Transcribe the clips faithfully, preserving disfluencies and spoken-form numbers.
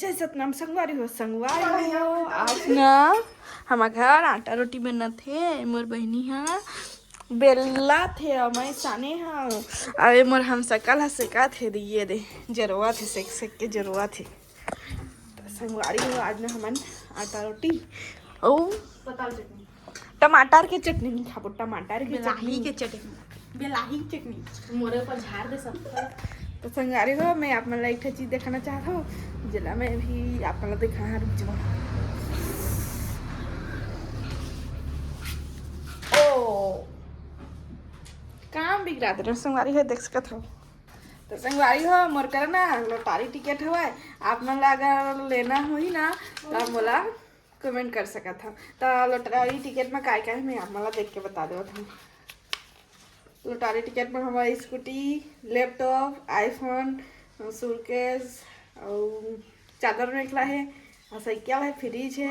जय सतनाम संगवारी हो, संगवारी हो। आज ना हमर घर आटा रोटी बनत हे। मोर बहिनी ह बेलत हे अउ मैं साने हव। अउ ए मोर हमसकल ह सेकत हे, दे ये दे, जरवत हे, सेक सेक के जरवत हे। त संगवारी हो, आज ना हमन आटा रोटी अउ पताल चटनी, टमाटर के चटनी नहीं खाबो, टमाटर के बेलाही चटनी। के चटनी, बेलाही के चटनी। मोरे ऊपर झाड़ दे सब। तो संगवारी हो, मैं आप मन ला एक ठो चीज देखाना चाहत हूँ, जेला मैं भी आप मन ला देखाना, रुक जाओ। ओ, काम बिगड़ा दे रहे संगवारी हो, देख सकत हो। तो संगवारी हो, मोर करा ना lottery ticket हवय, आप मन ला अगर लेना होही ना, तो आप मोला comment कर सकत हव। त lottery ticket म काय काय हे, मैं आप मन ला देख के बता देवत हव। Lottery ticket म हमर scooty, laptop, iPhone, suitcase अउ चादर मेखला हे, अउ cycle हे, fridge हे,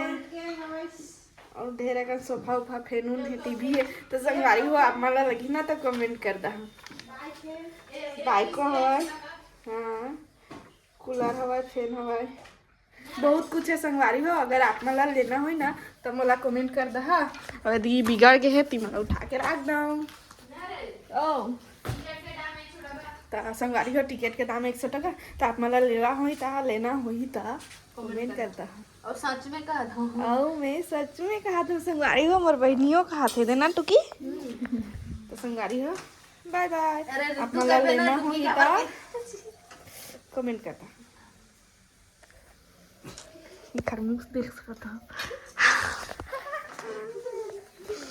अउ ढेर अकन sofa उफा, fan उन हे, TV हे। त संगवारी हो, आप मन ला लगही ना त comment कर दहा। Bike हवय, हाँ, cooler हवय, fan हवय, बहुत कुछ हे संगवारी हो। अगर आप मन ला लेना होही ना, त मोला comment कर दहा। अउ यदि बिगड़ गे हे, त मोला उठा के रख दव। ओ। त संगवारी हो, ticket के दाम एक सौ टका। त आप मन ला लेना होही, त लेना होही, त comment कर दहा। अउ सच में कहत हव। अउ मैं सच में कहत हव संगवारी हो, मोर बहिनियो कहत हे, देना टुकी। त संगवारी हो, bye bye। अरे, आप मन ला लेना होही, त comment कर दहा। एकर मुंह देख सकत हव।